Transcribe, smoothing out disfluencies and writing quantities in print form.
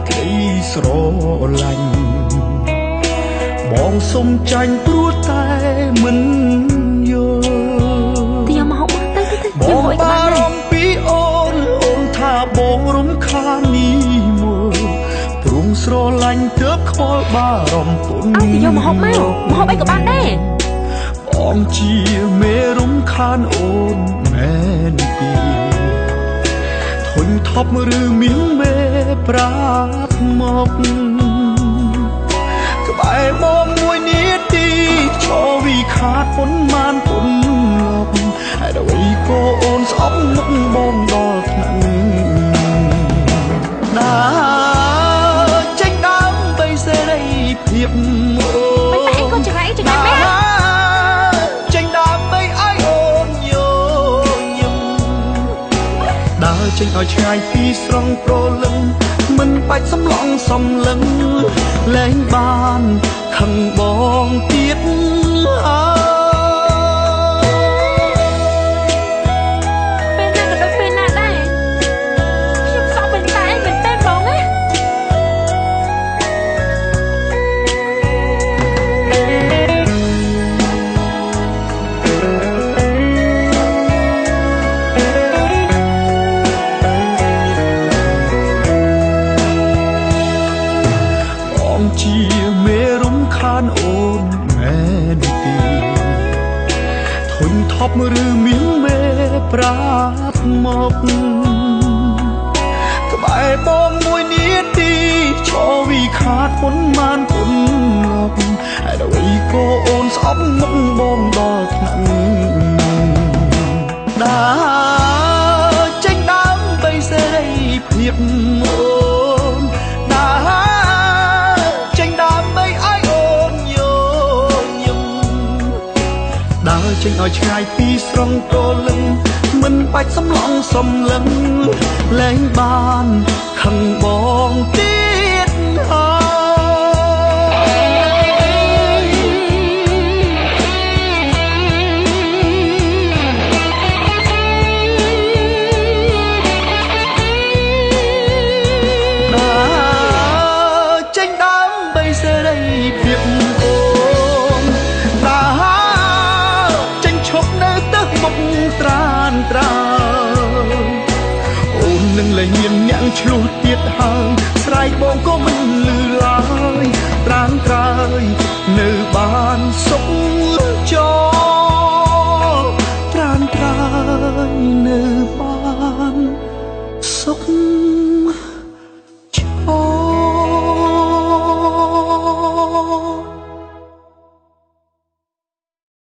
ក្តីស្រឡាញ់បងសុំចាញ់ព្រោះតែមិនយល់ ទៅយកមកហូបមកទៅទៅទៅ ប យក ង មកអីក៏ បា បានដែរ រម្ភពីអូនអូនថាបងរំខាននេះមើលព្រោះស្រឡាញ់ទើបខ្វល់បារម្ភពុន ឲ្យទៅយកមកហូបមកមកហូបអីក៏បានដែរ បងជាមេរំខានអូនមែនទេធុញថប់ឬមានមេប្រាប់មកក្បែរបងមួយនាទីឈរវិខាតប៉ុន្មានពុនលប់ហេតុអ្វីក៏អូនស្អប់មុខបងដល់ថ្នាក់ដើរចេញដើម្បីសេរីភាពអូ មិនតែអីក៏ចង្រៃចង្រៃមែន ចេញដើម្បីឲ្យអូនញញឹមដើរចេញឲ្យឆ្ងាយពីស្រង់ព្រលឹងមិនបាច់សំឡងសំលឹងលែងបានខឹងបងទៀតអើយ ពេលណាក៏ដូចពេលណាដែរខ្ញុំសក់មិនតែឯងមែនទេបងណា បងជាមេរំខានអូនមែនទេធុញថប់ឬមានមេប្រាប់មកក្បែរបងមួយនាទីឈរវិខាតប៉ុន្មានពុនលប់ហេតុអ្វីក៏អូនស្អប់មុខបងដល់ថ្នាក់ដើរចេញដើម្បីសេរីភាពអូនដើរចេញដើម្បីឲ្យអូនញញឹម ដើរចេញឲ្យឆ្ងាយពីស្រង់ព្រលឹងមិនបាច់សំឡងសំលឹងលែងបានខឹងបងទៀតហើយ ដើរចេញដើម្បីសេរីភាពអូនដើរចេញឈប់នៅទៅមុខត្រានត្រើយអូននឹងលែងមានអ្នកឆ្លោះទៀតហើយស្រែកបងក៏មិនលឺឡើយត្រានត្រើយនៅបានសុខចោលត្រានត្រើយនៅបានសុខ